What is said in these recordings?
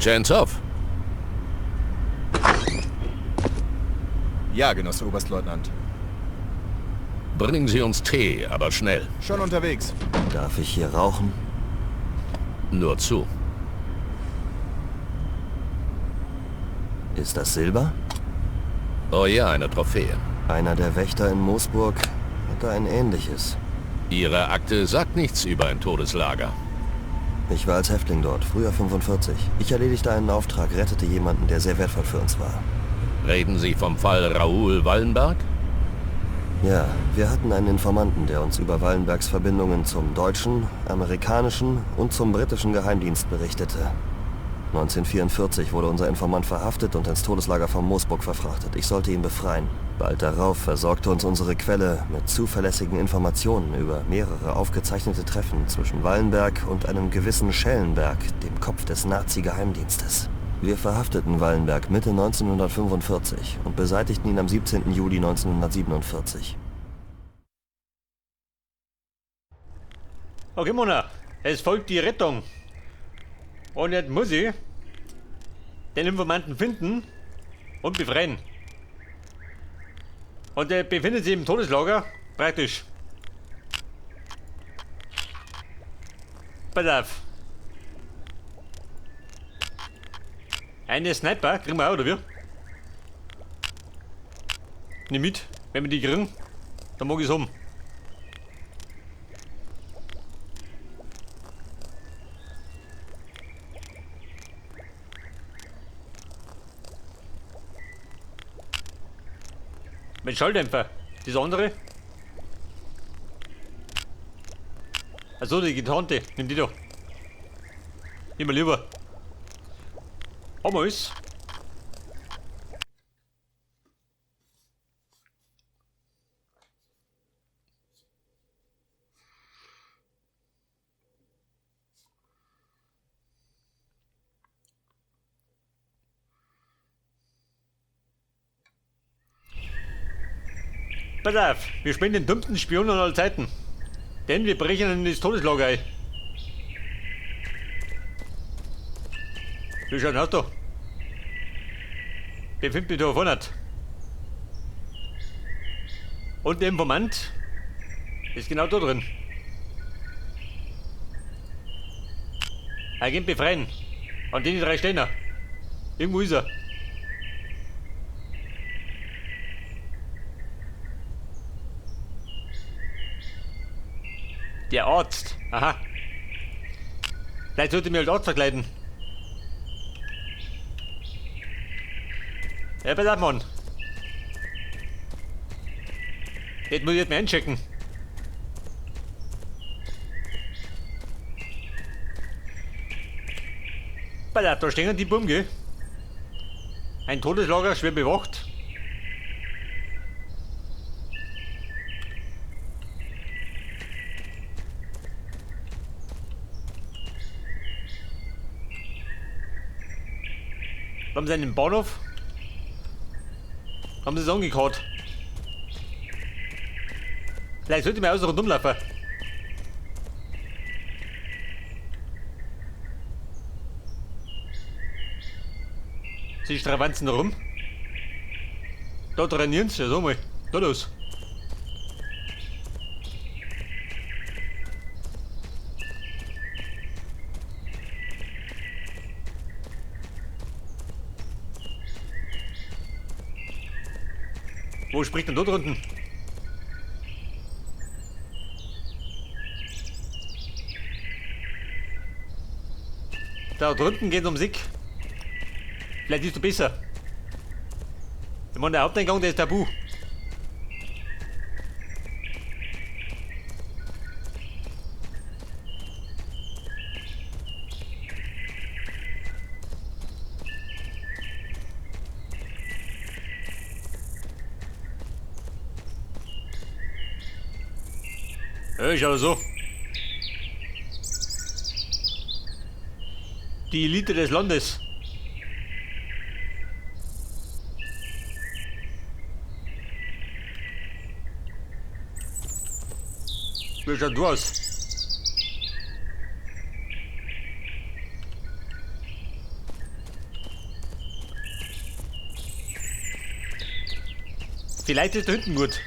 Chentsov. Ja, Genosse Oberstleutnant. Bringen Sie uns Tee, aber schnell. Schon unterwegs. Darf ich hier rauchen? Nur zu. Ist das Silber? Oh ja, eine Trophäe. Einer der Wächter in Moosburg hatte ein ähnliches. Ihre Akte sagt nichts über ein Todeslager. Ich war als Häftling dort, früher 45. Ich erledigte einen Auftrag, rettete jemanden, der sehr wertvoll für uns war. Reden Sie vom Fall Raoul Wallenberg? Ja, wir hatten einen Informanten, der uns über Wallenbergs Verbindungen zum deutschen, amerikanischen und zum britischen Geheimdienst berichtete. 1944 wurde unser Informant verhaftet und ins Todeslager von Moosburg verfrachtet. Ich sollte ihn befreien. Bald darauf versorgte uns unsere Quelle mit zuverlässigen Informationen über mehrere aufgezeichnete Treffen zwischen Wallenberg und einem gewissen Schellenberg, dem Kopf des Nazi-Geheimdienstes. Wir verhafteten Wallenberg Mitte 1945 und beseitigten ihn am 17. Juli 1947. Okay, Mona, es folgt die Rettung. Und jetzt muss ich den Informanten finden und befreien. Und er befindet sich im Todeslager, praktisch. Pass auf. Eine Sniper kriegen wir auch, oder wie? Nimm mit, wenn wir die kriegen, dann mag ich's haben. Mit Schalldämpfer. Das andere. Achso, die getarnte. Nimm die da. Nimm mal lieber. Haben wir alles. Pass auf, wir spielen den dümmsten Spion aller Zeiten. Denn wir brechen in das Todeslager ein. Wie schaut denn aus da? Befindet mich da vorne. Und der Informant ist genau da drin. Agent befreien. An den drei Steiner. Irgendwo ist er. Der Arzt. Aha. Vielleicht sollte ich mich als Arzt verkleiden. Ja, pass auf, Mann. Das muss ich jetzt mal einchecken. Pass auf, da stehen die Buben, gell? Ein Todeslager, schwer bewacht. Haben sie einen Bahnhof? Haben sie es angekaut? Vielleicht sollte ich mal außen rundum laufen. Sie stravanzen da rum. Da trainieren sie, so mal. Da los. Wo spricht denn da drunten? Da drunten geht es um Sick. Vielleicht ist du besser. Ich meine, der Haupteingang, der ist tabu. Ja, ist aber so. Die Elite des Landes. Wie schaut du aus? Vielleicht ist da hinten gut.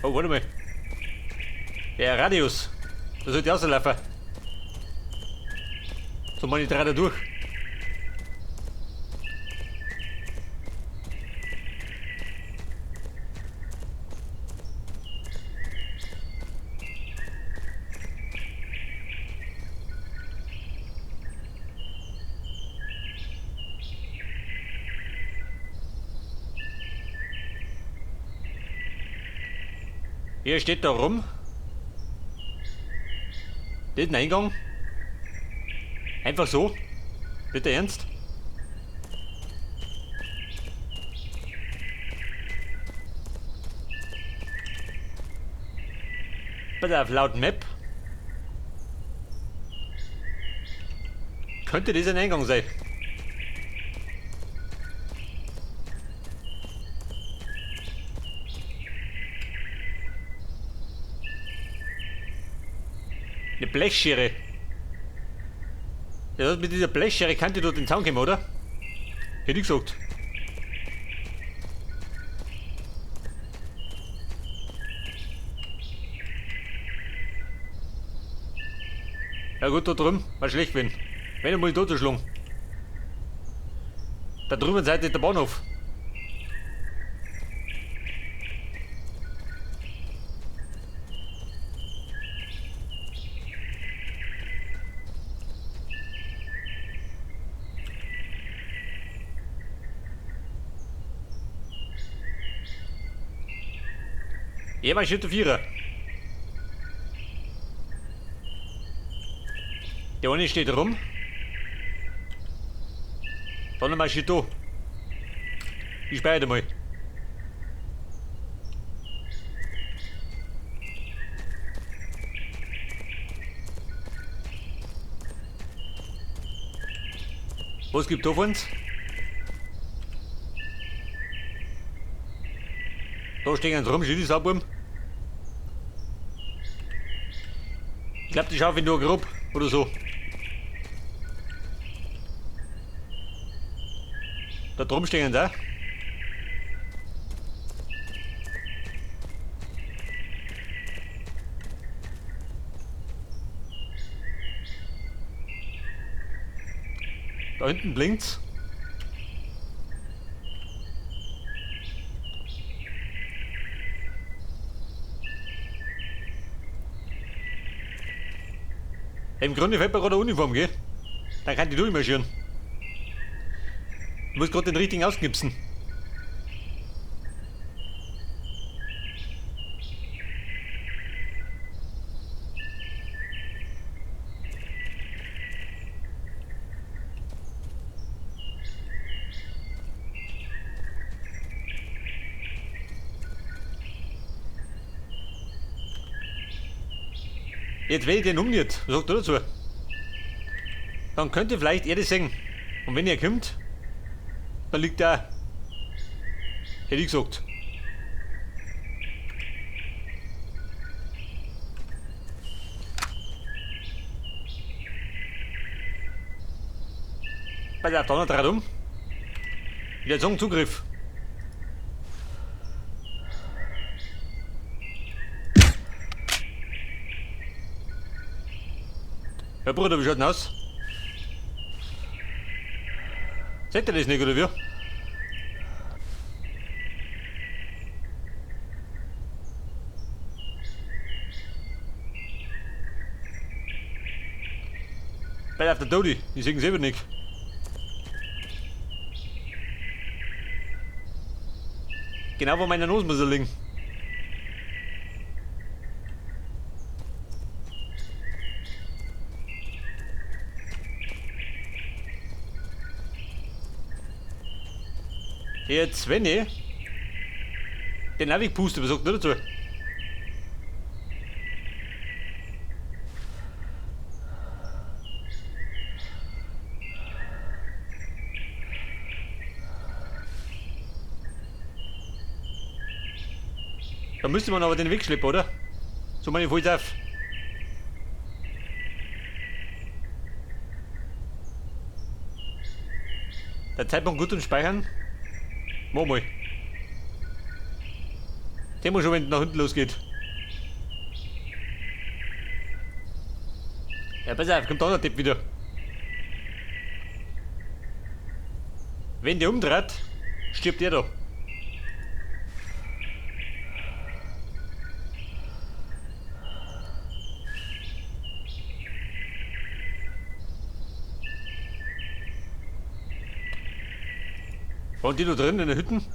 Oh, warte mal. Der Radius. Da sollte ich rauslaufen. So meine ich drei da durch. Hier steht da rum. Das ist ein Eingang. Einfach so. Bitte ernst? Pass auf, laut Map. Könnte das ein Eingang sein? Eine Blechschere. Ja, mit dieser Blechschere kann die durch den Zaun kommen, oder? Hätte ich gesagt. Ja gut, da drüben war schlecht wenn. Wenn, dann muss ich da zuschlagen. Da drüben seid ihr der Bahnhof. Ja, marschiert der Vierer. Der eine steht rum. Dann marschiert da. Ich speichere mal. Was gibt da von uns? Da stehen sie rum, steht die Saububen. Ich glaube, die schaufeln nur grob oder so. Da drum stehen sie auch. Da hinten blinkt's. Im Grunde fällt mir gerade eine Uniform, gell? Dann kann die durchmarschieren. Ich muss gerade den richtigen ausknipsen. Jetzt werde ich den umniert. Was sagt er dazu? Dann könnte vielleicht er das sehen. Und wenn er kommt, dann liegt er. Hätte ich gesagt. Pass auf, da noch um. Ich würde sagen, Zugriff. Herr Bruder, wie schaut denn aus? Seht ihr das nicht, oder wie? Bei auf der Dodi, die sehen selber nicht. Genau wo meine Nase muss er liegen. Jetzt, wenn ich den hab ich gepustet, was sagt der dazu? Da müsste man aber den Weg schleppen, oder? So meine ich voll auf. Der Zeitpunkt gut zum Speichern. Mach mal. Thema schon, wenn es nach hinten losgeht. Ja, pass auf, kommt da noch Tipp wieder. Wenn der umdreht, stirbt der da. Waren die da drin in der Hütten?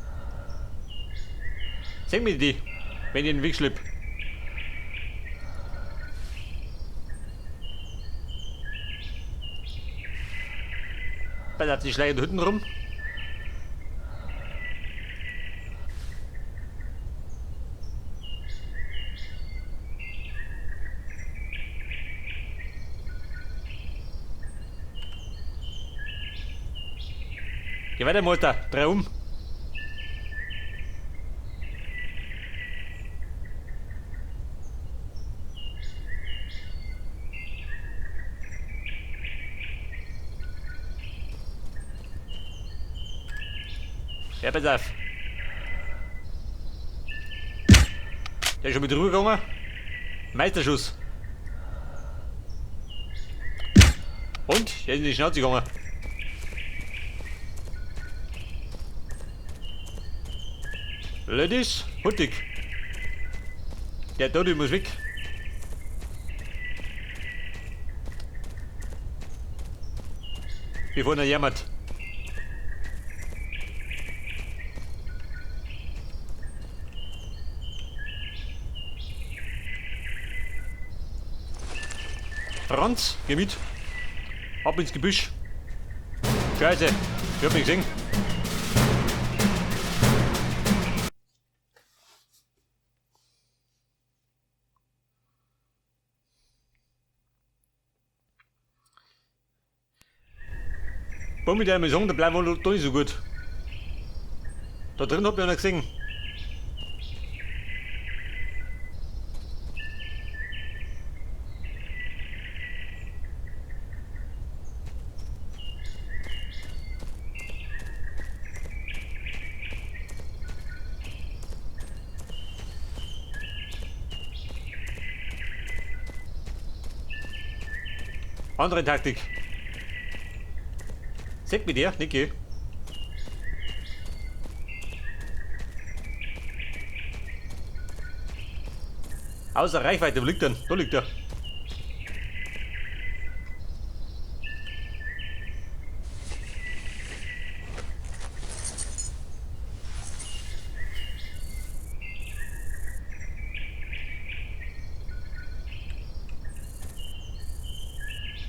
Sehen wir die, wenn ich den Weg schlepp. Pass auf, die schleichen da hinten rum. Geh weiter, Mutter. Dreh um. Ja, pass auf. Der ist schon mit rübergegangen. Meisterschuss. Und? Der ist in die Schnauze gegangen. Ladies, hurtig. Der Todi muss weg. Bevor er jammert. Franz, geh mit. Ab ins Gebüsch. Scheiße, ich hab mich gesehen. Bumm, mit der sagen, da bleiben wir doch nicht so gut. Da drin hab ich einer gesehen. Andere Taktik. Seht mit dir, Niki. Außer Reichweite, wo liegt er? Da liegt er.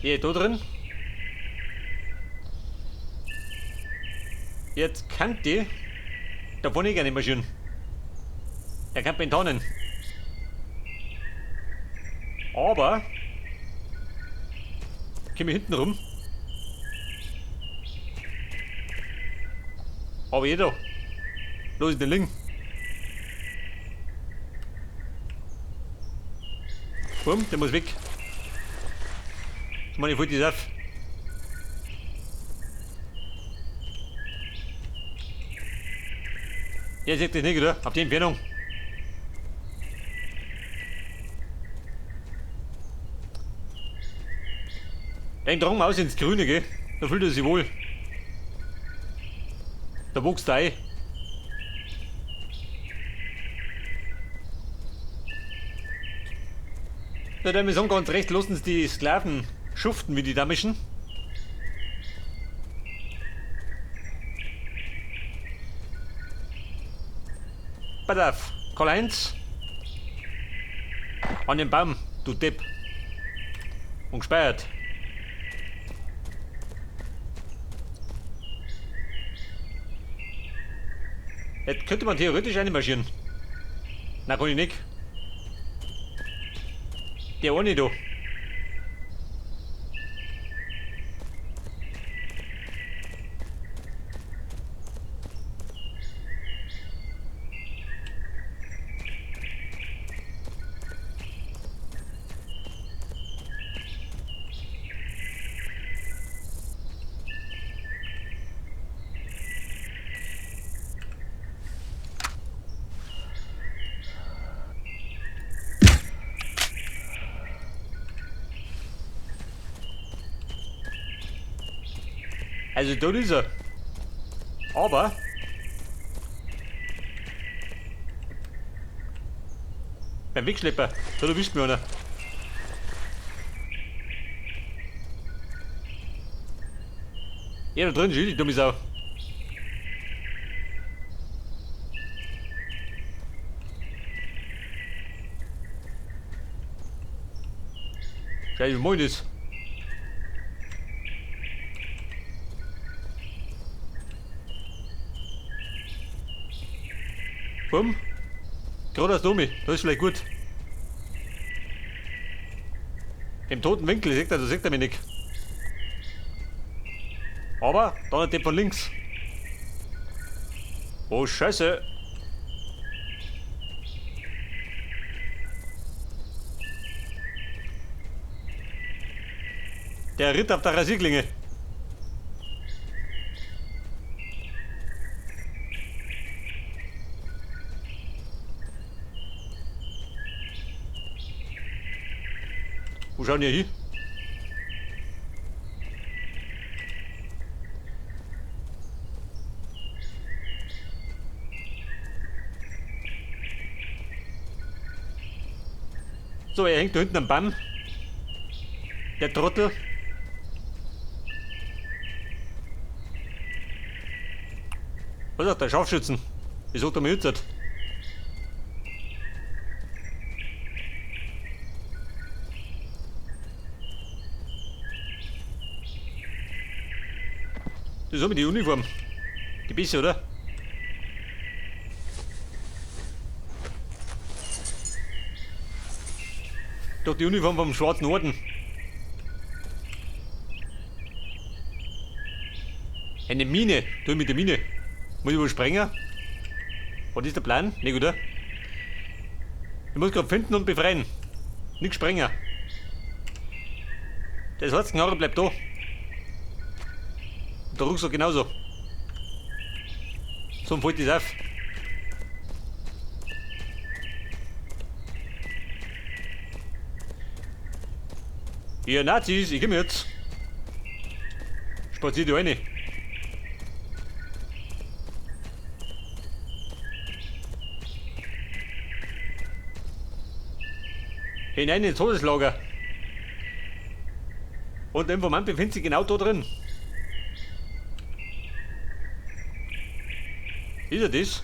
Hier, da drin. Jetzt kann die davon ich gar nicht marschieren. Er kann Bentanen. Aber komme ich hinten rum. Aber jeder. Los den Link. Bumm, der muss weg. Jetzt mach ich voll auf. Ja, seht das nicht, oder? Auf die Entfernung. Den tragen wir aus ins Grüne, gell? Da fühlt er sich wohl. Da wächst er ein. Da der mir sagen ganz recht, lassen sie die Sklaven schuften wie die Damischen. Pass auf, Karl-Heinz. An den Baum, du Depp. Und gespeiert. Jetzt könnte man theoretisch einmarschieren. Na, kann ich nicht. Der eine da. Also dort ist er. Aber beim Wegschlepper, da erwischt mich einer. Ja, da drin ist die dumme Sau. Scheiße, wie moin ist. Bumm. Gerade aus Domi, das ist vielleicht gut. Im toten Winkel, sieht er, da sieht er mich nicht. Aber dann der von links. Oh Scheiße. Der Ritter auf der Rasierklinge. Wo schauen die hin? So, er hängt da hinten am Baum. Der Trottel. Was sagt der Scharfschützen? Wieso hat er mir jetzt? Das ist die Uniform. Die Bisse, oder? Doch die Uniform vom Schwarzen Orden. Eine Mine. Du mit der Mine. Muss ich wohl sprengen? Was ist der Plan? Nicht, oder? Ich muss gerade finden und befreien. Nicht sprengen. Das Holzknarre bleibt da. Und der Rucksack genauso. So fällt das auf. Ihr Nazis, ich komm jetzt. Spazier da rein. Hinein ins Todeslager. Und der Informant befindet sich genau da drin. Ist er das?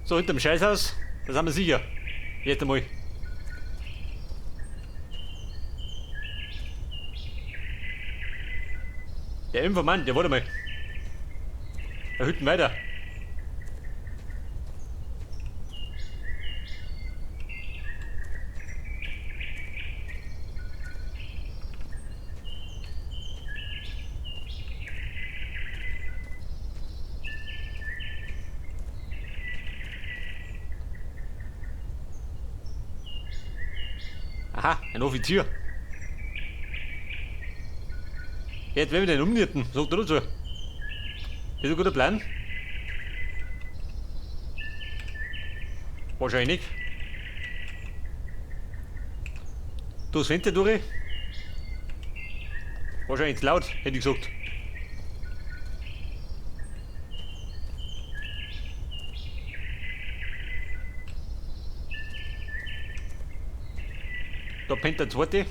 So, hinterm Scheißhaus, das haben wir sicher. Jetzt einmal. Der Informant, ja, warte mal. Er hüten weiter. Aha, ein Offizier. Jetzt werden wir den umnieten, sagt er dazu. Das ist ein guter Plan. Wahrscheinlich. Du, das Fenster durch. Wahrscheinlich zu laut, hätte ich gesagt. Da pennt der zweite.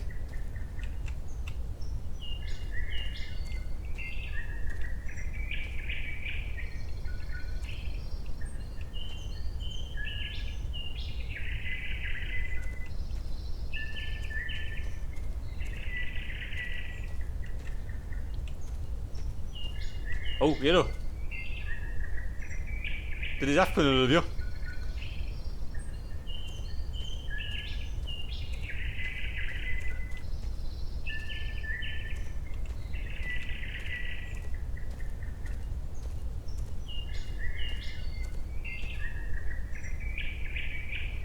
Oh, ja da. Das ist aufgefallen, oder wie?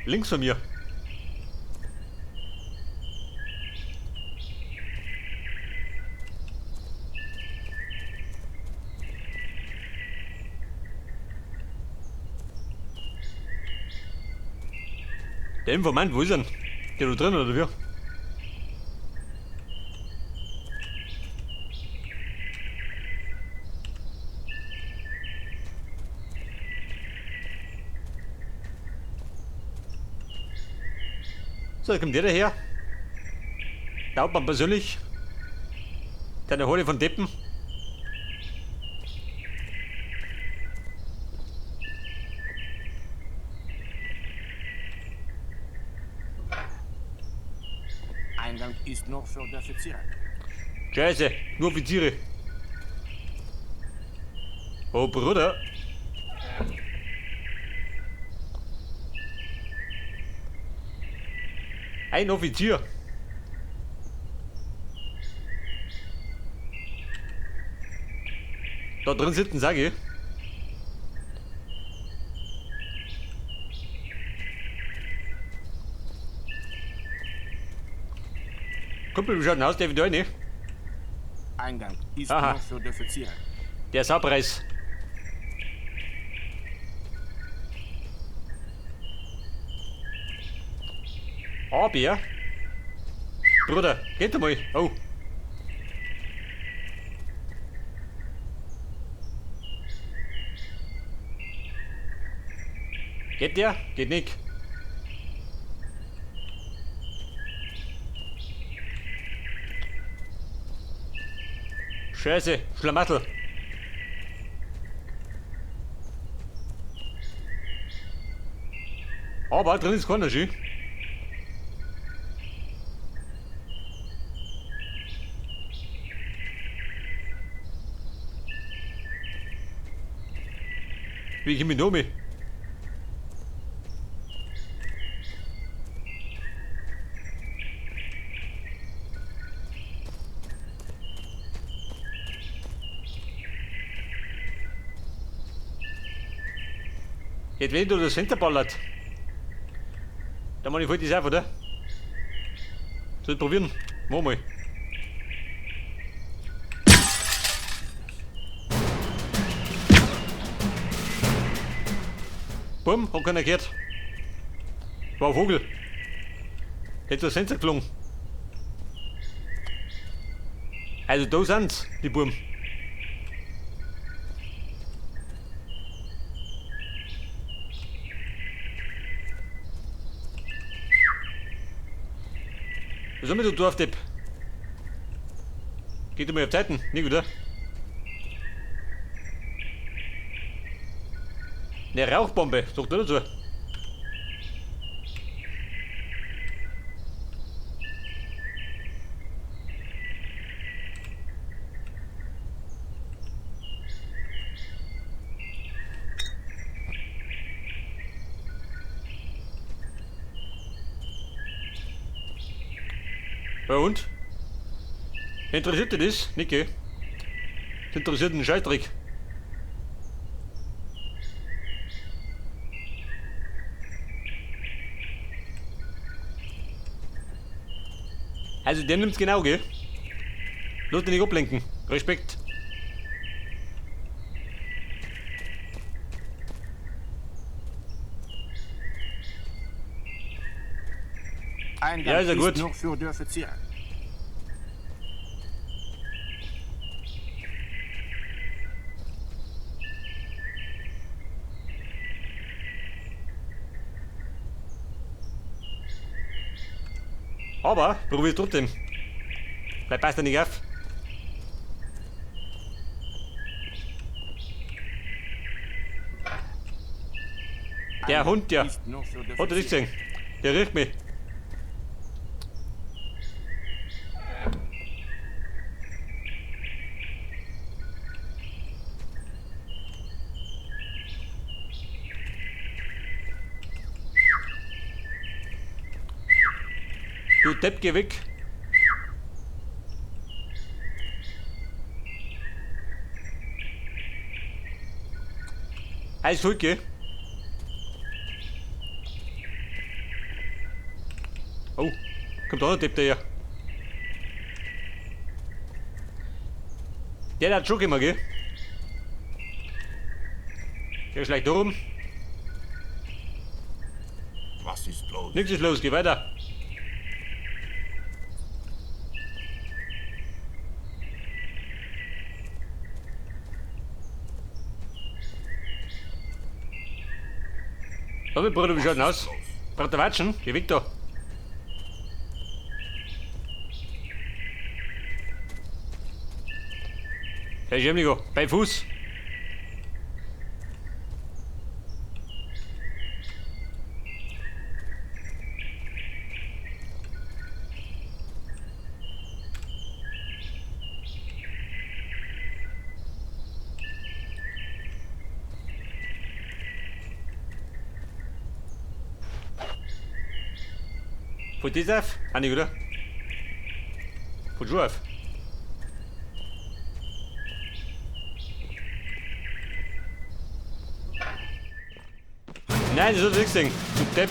Links von mir. Der Informant, wo ist er denn? Der da drin, oder wie? So, da kommt der daher. Der Hauptmann persönlich. Der eine Horde von Deppen. Eingang ist nur für die Offiziere. Scheiße, nur Offiziere. Oh, Bruder. Ein Offizier. Da drin sitzen, sag ich. Kumpel, wie schaut denn aus? Der wieder rein? Eingang ist Aha. nur für die Offiziere. Der Saupreis. Aber, Bruder, geht mal. Oh. Geht der? Geht nicht. Scheiße, Schlamassel. Aber drin ist keiner, schön. Wie komme ich noch mit? Jetzt wenn du das Fenster ballert. Da mach ich voll das auf, oder? Soll ich probieren? Mach mal. Bumm, hat keiner gehört. War ein Vogel. Hätte das Fenster geflogen. Also da sind's, die Buben. Was haben wir, du Dorfdepp? Geht du mal auf Zeiten, nicht, oder? Eine Rauchbombe, sagt er dazu. Ja und? Interessiert dich das? Nicht, gell? Das interessiert den Scheißdreck. Also der nimmt's genau, gell? Lass dich nicht ablenken. Respekt. Eingang Ja, ist ja gut. nur für die Offiziere. Aber probier's trotzdem. Bleib passt er nicht auf. Der Eingang Hund, ja. ist nur für die Hat er nicht Offiziere. gesehen? Der riecht mich. Du Depp, geh weg. Alles ruhig, gell? Oh, kommt auch noch Depp daher. Der hat schon immer, gell? Der schleicht da rum. Was ist los? Nix ist los, geh weiter. Warte, Bruder, wie schaut denn aus? Braucht der Watschen? Geh weg da. Hey, Schemnigo, bei Fuß. Fällt das auf? Auch nicht, oder? Fällt schon auf. Nein, das hat nichts gesehen. Du Depp.